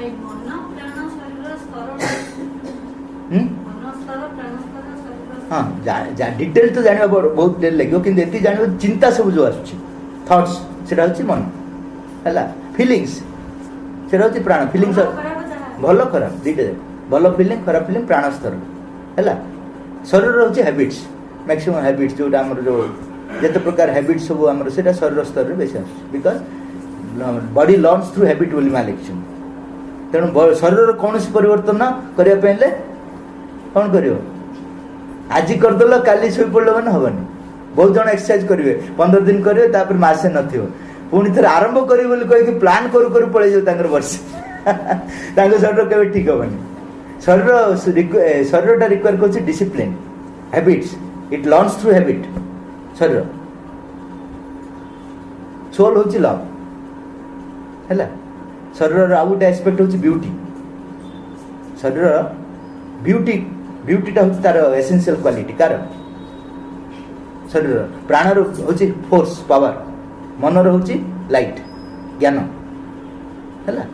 ଭାଇ, ମନ, ପ୍ରାଣ, ଶରୀର ସ୍ତର। ହୁଁ? ମନ ସ୍ତର, ପ୍ରାଣ ସ୍ତର, ଶରୀର ସ୍ତର। ହଁ, ଡିଟେଲ୍ ତ ଜାଣିବା ବହୁତ ଡେରି ଲାଗିବ, କିନ୍ତୁ ଏତିକି ଜାଣିବ, ଚିନ୍ତା ସବୁ ଯେଉଁ ଆସୁଛି, ଥଟ୍ସ, ସେଟା ହେଉଛି ମନ। ହେଲା? ଫିଲିଙ୍ଗସ୍, ସେଟା ହେଉଛି ପ୍ରାଣ। ଫିଲିଙ୍ଗସ୍। ଭଲ ଖରାପ ଯାହା। ଭଲ ଖରାପ ଦୁଇଟା ଯାକ, ଭଲ ଫିଲିଂ, ଖରାପ ଫିଲିଂ, ପ୍ରାଣ ସ୍ତର। ହେଲା? ଶରୀର ହେଉଛି ହ୍ୟାବିଟ୍ସ, ମ୍ୟାକ୍ସିମମ୍ ହ୍ୟାବିଟ୍ସ ଯେଉଁଟା ଆମର, ଯେଉଁ ଯେତେ ପ୍ରକାର ହ୍ୟାବିଟ୍ସ ସବୁ ଆମର, ସେଇଟା ଶରୀର ସ୍ତରରେ ବେଶୀ ଆସୁଛି, because body learns through habit ବୋଲି ମା ଲେଖିଛନ୍ତି। ତେଣୁ ଶରୀରର କୌଣସି ପରିବର୍ତ୍ତନ କରିବା ପାଇଁ ହେଲେ କ'ଣ କରିବ? ଆଜି କରିଦେଲ, କାଲି ଶୋଇପଡ଼ିଲ ମାନେ ହେବନି। ବହୁତ ଜଣ ଏକ୍ସରସାଇଜ କରିବେ, 15 ଦିନ କରିବେ, ତାପରେ ମାସେ ନଥିବ। ପୁଣି ଥରେ ଆରମ୍ଭ କରିବେ ବୋଲି କହିକି ପ୍ଲାନ୍ କରୁ କରୁ ପଳେଇଯିବ ତାଙ୍କର ବର୍ଷେ। ତାଙ୍କ ଶରୀର କେବେ ଠିକ୍ ହେବନି। ଶରୀରଟା ରିକ୍ୱାର କରୁଛି discipline, habits. It learns through habit ଶରୀର। ସୋଲ୍ ହେଉଛି ଲଭ୍। ହେଲା? ଶରୀରର ଆଉ ଗୋଟେ ଆସ୍ପେକ୍ଟ ହେଉଛି ବିୟୁଟି। ଶରୀରର ବିୟୁଟିଟା ହେଉଛି ତାର ଏସେନ୍ସିଆଲ କ୍ୱାଲିଟି। କାର? ଶରୀରର। ପ୍ରାଣର ହେଉଛି ଫୋର୍ସ, ପାୱାର। ମନର ହେଉଛି ଲାଇଟ୍, ଜ୍ଞାନ। ହେଲା?